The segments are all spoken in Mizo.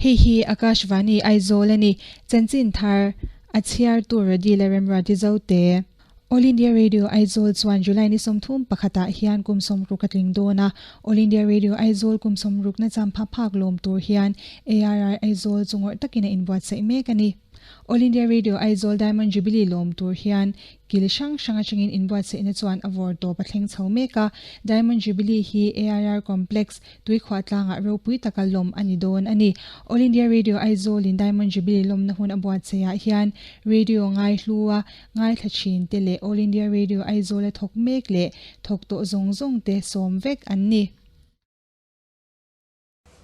Hei hi Akashvani Aizawl a ni. Chanchin thar a chhiartu Rodi Lalremruati Zote. All India Radio Aizawl chuan July ni 31 ah hian kum 60 a tling dawn a. All India Radio Aizawl kum 60 na champha phak lawm tur hian AIR Aizawl chu ngawrh takin a inbuatsaih mek a ni. All India Radio Aizawl Diamond Jubilee lawm tur hian kil hrang hrang atangin inbuatsaihna chuan a vawr tawp a thleng chho mek a. Diamond Jubilee hi AIR Complex Tuikhuah tlangah ropui taka lawm a ni dawn a ni. All India Radio Aizawl in Diamond Jubilee lawmna hun a buatsaihah hian radio ngaihlua ngaithla thin te leh All India Radio Aizawl a thawk mek leh thawk tawh zawng zawng te sawm vek an ni.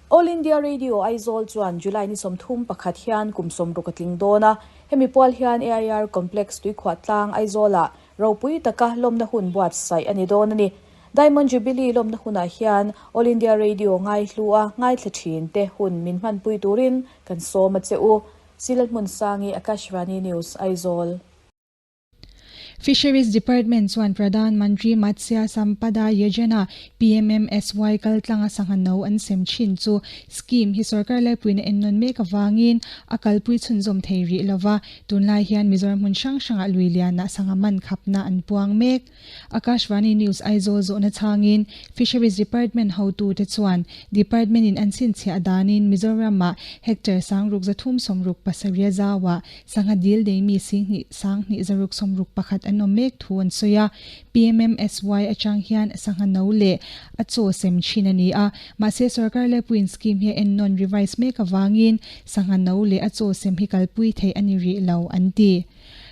All India Radio Aizawl chuan July ni 31 hian kum 60 a tling dawn a, hemi pual hian AIR Complex Tuikhuah tlang Aizawlah ropui taka lawmna hun buatsaih a ni dawn a ni. Diamond Jubilee lawmna hunah hian All India Radio ngaihlua ngaithla thin te hun min hmanpui turin kan sawm a che u. Silalhmunsangi, Akashvani News, Aizawl. Fisheries Department chuan Pradhan Mantri Matsya Sampada Yojana, PMMSY, kaltlanga sangha no an sem thin chu scheme hi sorkar laipuina ennawn mek avangin a kalpui chhunzawm thei rih lova, tunlai hian Mizoram hmun hrang hrangah lui lianah sangha man khapna an puang mek. Akashvani News Aizawl zawhna chhangin Fisheries Department hotute chuan Department-in an chhinchhiah danin Mizoram-ah hectare 637 zauah sangha dil nei mi 10 2,661 an awm mek thu an sawi a. PMMSY atang hian sangha no leh a chaw sem thin a ni a. Mahse sorkar laipuiin scheme hi a ennawn revise mek avangin sangha no leh a chaw sem hi kalpui theih a ni rih lo an ti.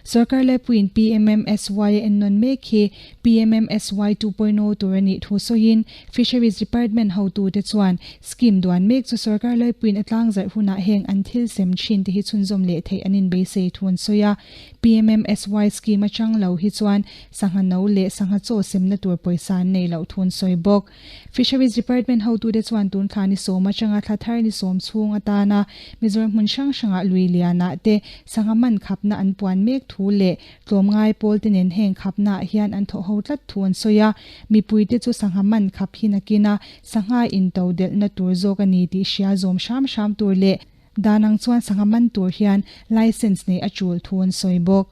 Sorkar laipuiin PMMSY a ennawn mek hi PMMSY 2.0 tur a nih thu sawiin Fisheries Department hotute chuan scheme duan mek chu sorkar laipuiin a tlangzarh hunah heng an thil sem thin te hi chhunzawm leh theih an inbeisei thu an sawi a. PMMSY scheme atang lo hi chuan sangha no leh sangha chaw semna tur pawisa an nei loh thu an sawi bawk. Fisheries Department hotute chuan tun thla ni 10 atanga thla thar ni 10 chhung atana Mizoram hmun hrang hrangah lui lianah te sangha man khapna an puan mek thu leh tlawmngai pawl te nen heng khapnaah hian an thawh ho tlat thu an sawi a. Mipuite chu sangha man khap hi nakina sangha into delhna tur zawk a ni tih hria zawm hram hram tur leh dan ang chuan sangha man tur hian license nei a tul thu an sawi bawk.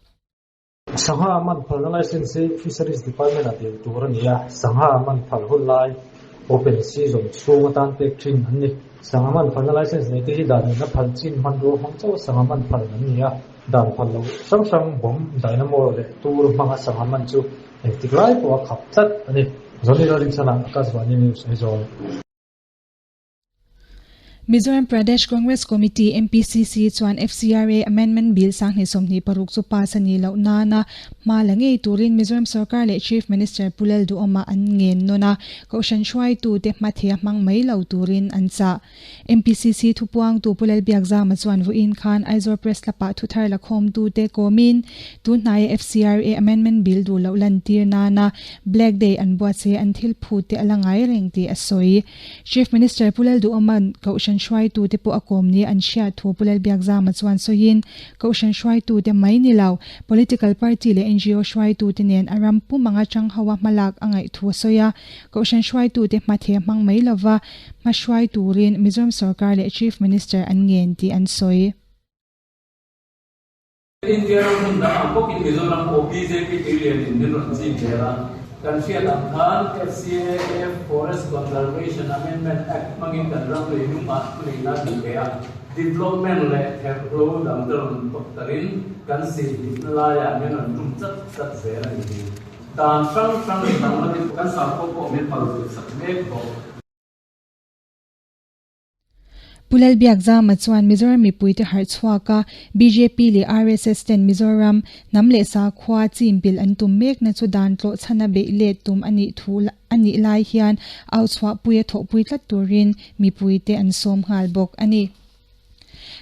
Sangha man phalna license hi Fisheries Department ah dil tur a ni a, sangha man phal hun lai open season chhung atan pek thin an ni. Sangha man phalna license nei te hi dan in a phal chin hmanrua hmang chauh a sangha man phal an ni a, dan phal lo hrang hrang bomb, dynamo leh tur hmanga sangha man chu engtik lai pawh a khap tlat a ni. Zoni Lalrinchhana, Akashvani News, Aizawl. Mizoram Pradesh Congress Committee, MPCC, chuan FCRA Amendment Bill 2026 chu pass a nih loh nana hma la ngei turin Mizoram sorkar leh Chief Minister Pu Lalduhawma an ngen nawn a, Kohhran hruaitute hmathei a hmang mai lo turin an chah. MPCC thupuangtu Pu Lalbiakzama chuan vawiin khan Aizawl Press Club-ah thuthar lakhawmtute kawmin tunhnaia FCRA Amendment Bill duh loh lantir nana Black Day an buatsaih an thil phute a la ngai reng tih a sawi. Chief Minister Pu Lalduhawma'n Kohhran hruaitute pawh a kawm nia an hriat thu Pu Lalbiakzama chuan sawiin, Kohhran hruaitute mai ni lo, political party leh NGO hruaitute nen a ram pum anga chang ho a hmalak a ngaih thu a sawi a. Kohhran hruaitute hmatheh hmang mai lova hma hruai turin Mizoram sorkar leh Chief Minister an ngen tih an sawi. India ram hmun dang ang bawkin Mizoram pawh bjp tuilianin min rawn chim zel a. Kan hriat ang khan FCAA, Forest Conservation Amendment Act, hmangin kan ram lei lungah thuneihna a tih ve a. Development leh therhlo dang te rawn tawktarin kan sihhnipna laiah min rawn tum chat chat zel a ni hi. Dan hrang hrang danglamin kan sakhaw pawh min palzut sak mek bawk. Pu Lalbiakzama chuan Mizoram mipuite harh chhuak a, bjp leh RSS ten Mizoram hnam leh sakhua chim bilh an tum mekna chu dan tlawh chhana beih let tum a nih thu a nih lai hian au chhuahpui a thawhpui tlat turin mipuite an sawm nghal bawk a ni.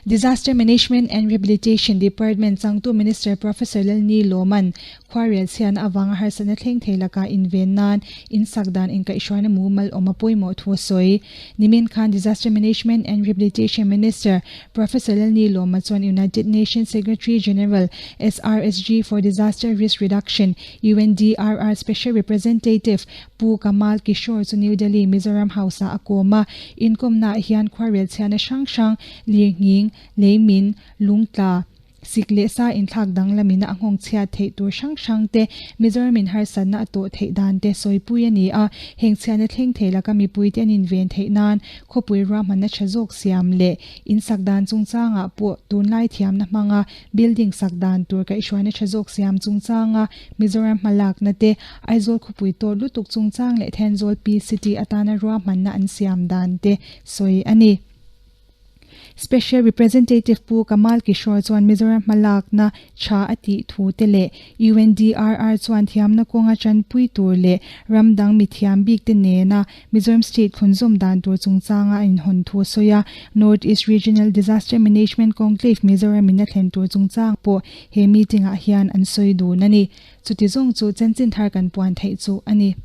Disaster Management and Rehabilitation Department changtu Minister Professor Lalni Lawman khuarel chhiatna avanga harsatna thleng thei lakah inven nan insak dan inkaihhruaina mumal awm a pawimawh thu a sawi. Nimin khan Disaster Management and Rehabilitation Minister Professor Lalni Lawma chuan United Nations Secretary General SRSG for Disaster Risk Reduction, UNDRR, Special Representative Pu Kamal Kishore chu New Delhi Mizoram House-ah a kawm a. Inkawmnaah hian khuarel chhiatna hrang hrang, lirnghing, leimin, lungtla, Sik leh sa inthlak danglamin a nghawng chhiat theih tur hrang hrang te, Mizoramin harsatna a tawh theih dan te sawipui a ni a. Heng chhiatna thleng thei laka mipuite an inven theih nan khawpui ruahmanna tha zawk siam leh in sak dan chungchangah pawh tunlai thiamna hmanga building sak dan tur kaihhruaina tha zawk siam chungchanga Mizoram hmalakna te, Aizawl khawpui tawt lutuk chungchang leh Thenzawl Pi City atana ruahmanna an siam dan te sawi a ni. Special Representative Pu Kamal Kishore chuan Mizoram hmalakna tha a tih thu te leh UNDRR chuan thiamna kawnga tanpui tur leh ram dang mithiam bik te nena Mizoram State thlunzawm dan tur chungchanga a inhawn thu a sawi a. North East Regional Disaster Management Conclave Mizoram in a thlen tur chungchang pawh he meeting ah hian an sawi dun a ni. Chuti zawng chu chanchin thar kan puan theih chu a ni.